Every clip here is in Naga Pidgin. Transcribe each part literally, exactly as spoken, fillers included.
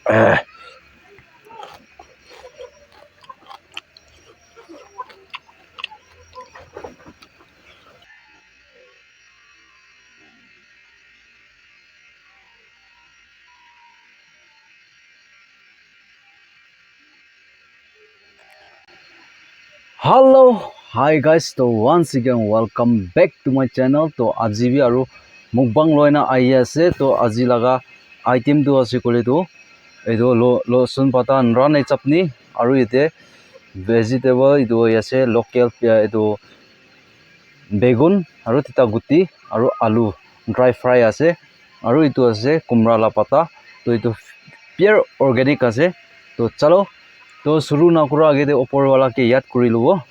Eh. Hello, hi guys, to once again welcome back to my channel. To aji bi aru mukbang loina ahi ase. To aji laga item tu ase koile tu etu lo losun pata nrane chutney aru yate vegetable etu hoi ase local pia etu begun aru tita guti aru alu dry fry ase aru etu ase kumra la pata. To etu pure organic ase. To chalo, to shuru na kura age te upor wala ke yad kuri lobo.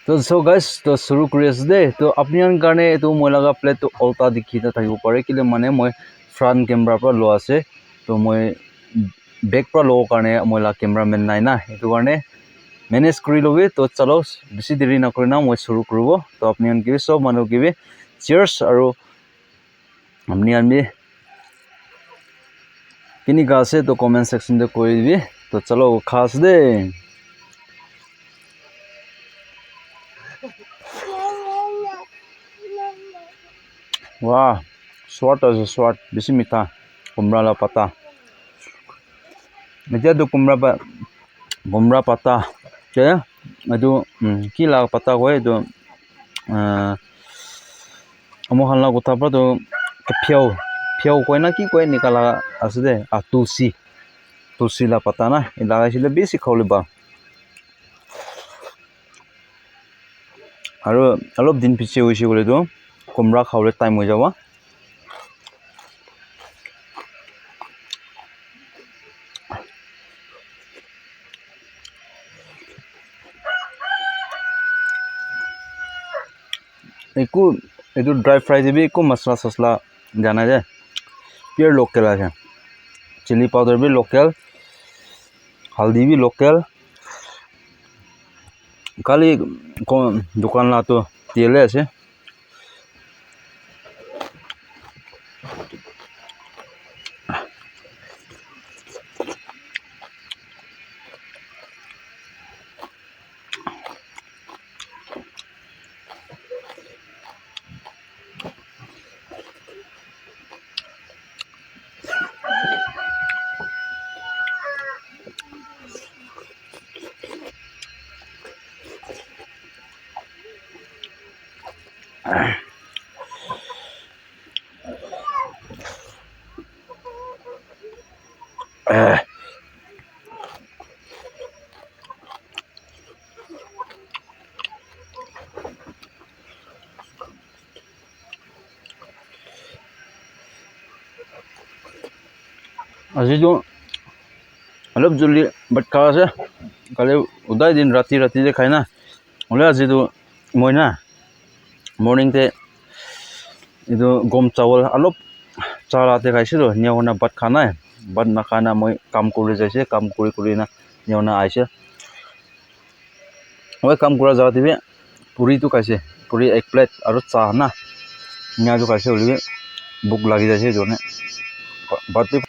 To so guys, to shuru kuri ase de. To apni khan karne etu moi laga plate tu ulta dikhi na thakibo pare, kile mane moi front camera para lua ase. To moi back para lobo karne moi la cameraman nai na, etu karne manage kuri lobi. To chalo, bishi deri na kuri na moi shuru kuribo. To apni khan ke bi sob manu ke bi cheers aru apni khan bi kinika ase to comment section te koi dibi. To chalo kha ase de. Wah, swad ase swad, bishi mitha, kumra la pata. Etia tu kumra pa kumra pata ke etu um, ki la pata koi etu uh, moi khan la kotha para tu phiao phiao koi na ki koi enika la ase de. Ah, tulsi, tulsi la pata na lagaisile bishi khabole bhal. Aru olop din piche hoise koile tu kumra khabole time hoi jabo. Eku etu dry fry te bi eku masala sasala jana de, pure local ase. Chilli powder bi local, haldi bi local. Kali dukan la tu tel ase. Aji tu olop juldi bhat kha ase. Kali udai din rati rati te khai na. Hoile aji tu moi na morning te etu gom chawal olop chala te khaise toh, enia hoina bhat kha nai. Bhat nakha na moi kam kuri jaise, kam kuri kuri na enia hoina aise. Moi kam kura jaga te bi puri tu khaise, puri ek plate aru cha na enia tu khaise hoile bi bhuk lagi jaise etu karne bhat bi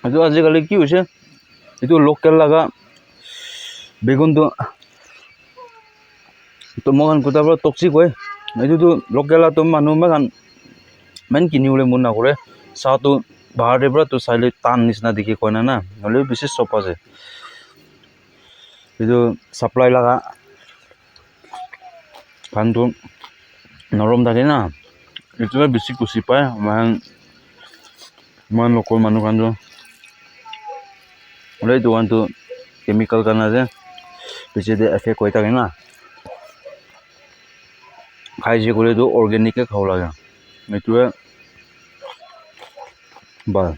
Etu ajikali ki hoise, etu local laga begun tu, tu moikhan kotha para toxic hoi. Etu tu local la tu manu moikhan iman kini bole mon nakore. Sa tu bahar te para tu saile tan nisna dikhi koina na, hoile bi bishi sof ase. Etu supply laga khan tu norom thake na, etu para bishi khushi pai moikhan, moikhan local manu khan tu. Hoile etu khan tu chemical khan ase, piche te effect hoi thake na, khai se koile tu organic ke khabo lage, etu he bhal.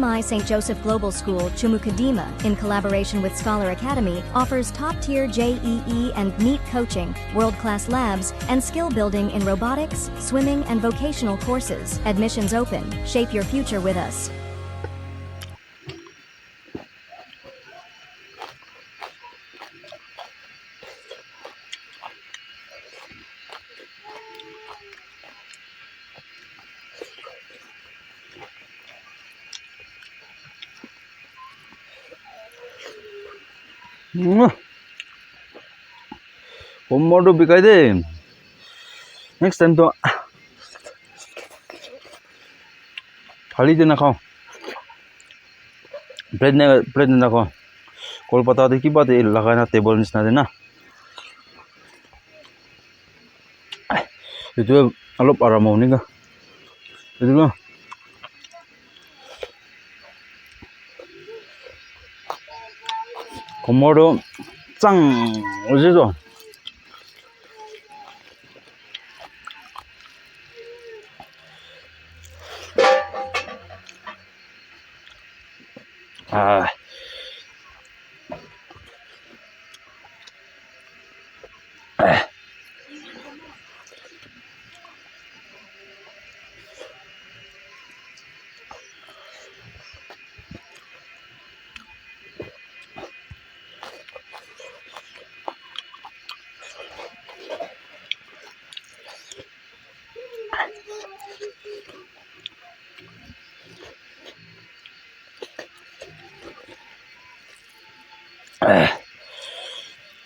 My Saint Joseph Global School, Chumoukedima, in collaboration with Scholar Academy, offers top-tier J E E and NEET coaching, world-class labs, and skill building in robotics, swimming, and vocational courses. Admissions open. Shape your future with us. Komor tu bikai de. Next time tu thali de nakhao. Bread ne, bread ne nakhao. Kolpata de kiba de lagai na table nisna de na. Etu olop aram hobo nishina. Etu na. Komor tu chang hoise tu. Ah.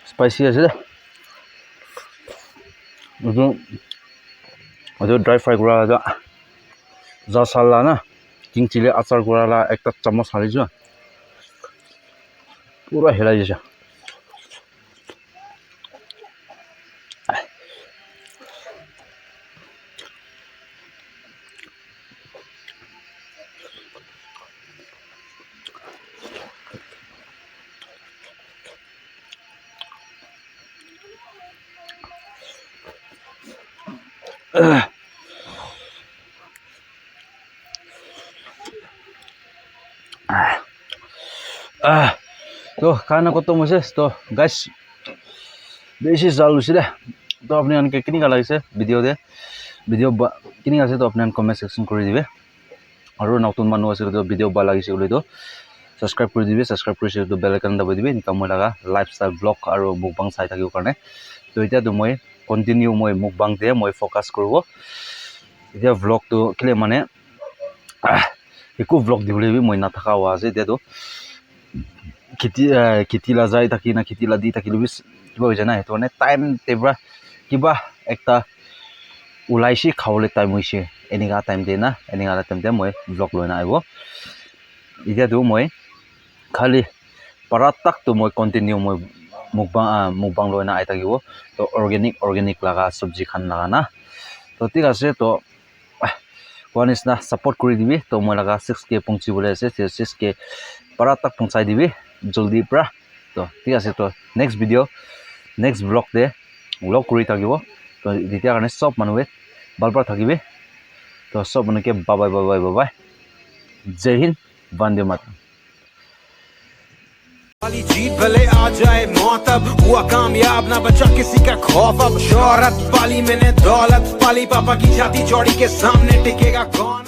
Spicy ase de. Etu, etu dry fry kura ja, ja sala na, king chili achar kura la ekta chamus hali ja. Pura helai dise. Ah, to khana khotom hoise. To guys, bishi jal hoise de. To apni khan ke kenika lagise video de, video ba kenika ase to apni khan comment section kuri dibe. Aru notun manu ase koile to video bhal lagise koile to subscribe kuri dibi, subscribe kuri se koile to bell icon dabai dibi, enika moi laga lifestyle vlog aru mukbang sai thakibo karne. To itya to moi continue moi mukbang te moi focus kuribo. Itya vlog to kile mane, ah, eku vlog dibole bi moi nathaka howa ase. Itya to kheti, ah, kheti la jai thaki na, kheti la di thakile bi kiba hoi jai na, etu karne time te para kiba ekta ulai she khabole time hoise, enika time te na, enika time te moi vlog loi na ahibo. Itya tu moi khali para tak tu moi continue moi mukbang, ah, mukbang loi na ahi thakibo. To organic, organic laga sabji khan laga na. To thik ase, to, ah, koa nisna support kuri dibi. To moi laga six K pongchi bole ase, six K para tak pongchai dibi jaldi para. To thik ase, to next video, next vlog te vlog kuri thakibo. To itya karne sob manu ke bhal para thakibi. To sob manu ke bye bye, bye bye, bye bye. Jai Hind, Vande Mataram. वाली जीत भले आ जाए मौत अब, हुआ कामयाब ना बचा किसी का खौफ अब। शोहरत पाली मैंने दौलत पाली, पापा की छाती चौड़ी के सामने टिकेगा कौन?